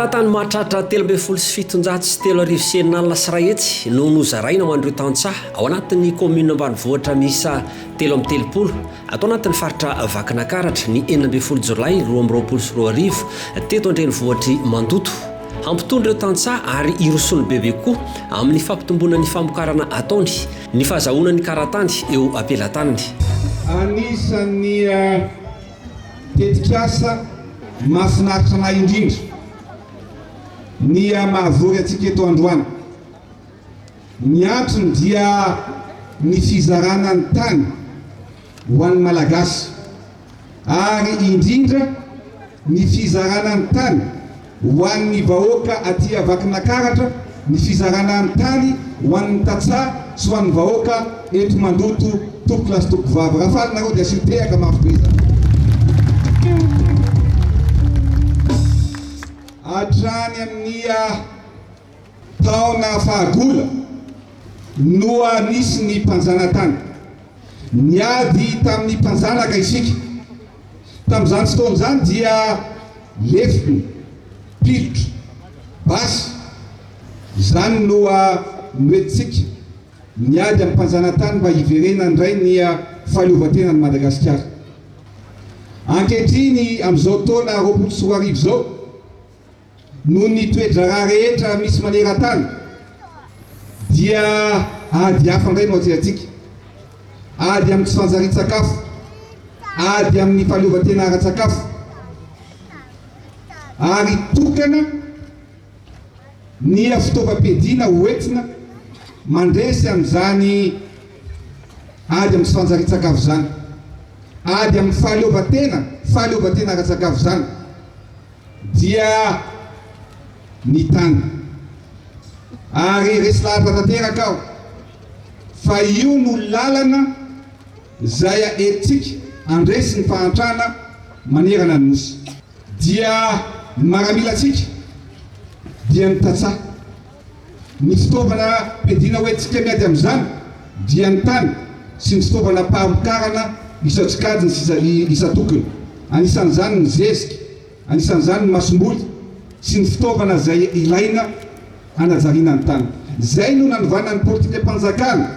Karatany mahatratra 316 360 no nozaraina ho an'ireo tantsaha ao anatin'ny kaominina ambanivohitra miisa 33 ato anatin'ny faritra Vakinakaratra ny 16 jolay 2022 teto an-drenivohitr'i Mandoto. Hampitony ireo tantsaha ary hirosoany bebe kokoa amin'ny fampitomboana ny famokarana ataony ny fahazahoana ny karatany eo am-pelatanany. Anisan'ny tetikasa mahafinaritra anay indrindra ny mahavory antsika eto androany. Ny antony dia ny fizarana ny tany ho an'ny Malagasy ary indrindra ny fizarana ny tany ho an'ny vahoaka aty Vakinakaratra, ny fizarana ny tany ho an'ny tantsaha sy ho an'ny vahoaka eto Mandoto tompokolahy sy tompokovavy. Raha faly nareo dia asio tehaka mafy be izany. Hatrany amin'ny taona fahagola no nisy ny mpanjanatany. Niady tamin'ny mpanjanaka isika. Tamin'izany fotoana izany dia lefona, pilotra, basy, izany no noentintsika niady amin'ny mpanjanatany mba hiverenana indray ny fahaleovantenan'i Madagasikara. Ankehitriny amin'izao taona 2020 izao, Noho ny toe-draharaha rehetra misy maneran-tany dia ady hafa indray no atrehantsika. Ady amin'ny tsy fanjarian-tsakafo, ady amin'ny fahaleovantena ara-tsakafo ary tokana ny fitaovam-piadiana hoentina mandresy amin'izany ady amin'ny tsy fanjarian-tsakafo izany, ady amin'ny fahaleovantena, fahaleovantena ara-tsakafo izany. Dia ny tany. Ary resy lahatra tanteraka aho fa io no lalana izay entintsika handresy ny fahantrana manerana ny Nosy. Dia ny maramilantsika dia ny tantsaha. Ny fitaovana mpiadiana hoentintsika miady amin'izany dia ny tany sy ny fitaovana mpahamokarana isan-tsokajiny sy isan-tokony. Anisan'izany ny zezika, anisan'izany ny masomboly sy ny fitaovana izay ilaina hanajariana ny tany. Izay no nanovana ny politikam-panjakana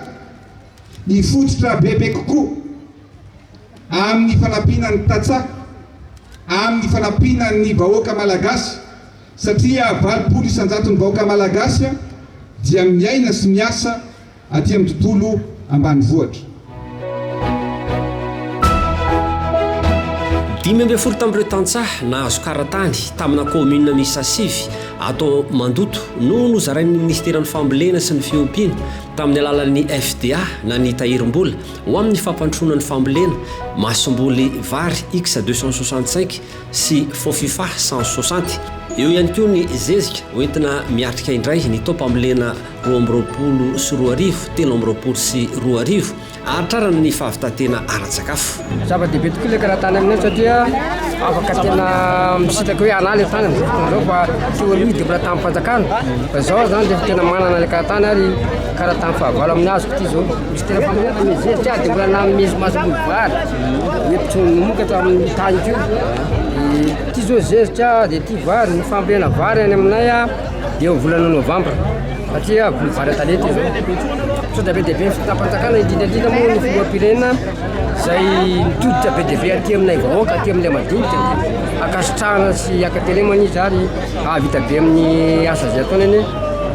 hifototra bebe kokoa amin'ny fanampiana ny tantsaha, amin'ny fanampiana ny vahoaka malagasy. Satria 80 isan-jaton'ny vahoaka malagasy dia miaina sy miasa aty amin'ny tontolo ambanivohitra. 15 tamin'ireo tantsaha nahazo karatany tamina kaominina miisa sivy ato Mandoto no nozarain'ny minisiteran'ny Fambolena sy ny Fiompiana tamin'ny alalan'ny FDA na ny tahirim-bola ho amin'ny fampandrosoana ny fambolena masomboly vary X 265 sy Fofifa 160. Eo ihany koa ny zezika hoentina miatrika indray ny taom-pambolena 2022, 2023 hahatrarana ny fahavitantena ara-tsakafo. Zava-dehibe tokoa ilay karatany aminay satria afaka tena misitraka hoe anà ilay tany amin'izao fotoana izao fa teo aloha dia mbola tanim-panjakana fa izao zany dia efa tena manana ilay karatany ary karatany fahavalo amin'ny azoko ity izao. Misy tena fambolena misy zezika dia mbola namezy masomboly vary. Mety tsy mamokatra amin'ny tany koa. Ity zao zezika dia ity vary, ny fambolena vary any aminay dia volana novambra satria voly vary an-tanety izao. Misaotra be dia be ny fitondram-panjakana indrindra indrindra moa ny filoham-pirenena izay mitodika be dia be aty aminay vahoaka aty amin'ilay madinika dia ankasitrahana sy ankatelemana izy ary hahavita be amin'ny asa izay ataony anie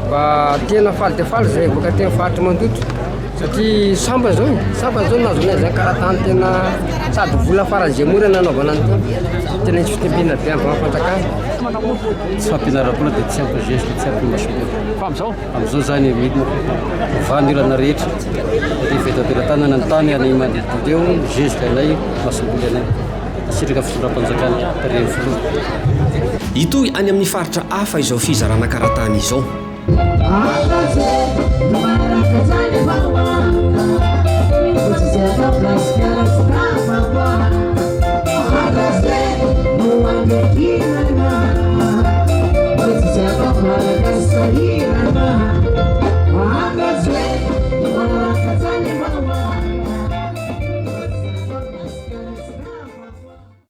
fa tena faly dia faly izay vahoaka aty amin'ny faritra Mandoto. Satria sambany zao e, sambany zao nahazoana izany karatany tena sady vola faran'izay mora nanaovana an'ity. Tena nisy fitembena be avy amin'ny fanjakana. Tsy fampianaram-bola dia tsy ampy geste, tsy ampy masomboly. Fa amin'izao? Amin'izao zany midina mivaha ny olana rehetra. Rehefa eto am-pelatanana ny tany any manodidina eo, geste anay, masomboly anay. Sitraka fitondram-panjakana tarihan'ny filoha. Hitohy any amin'ny faritra hafa izao fizarana karatany izao.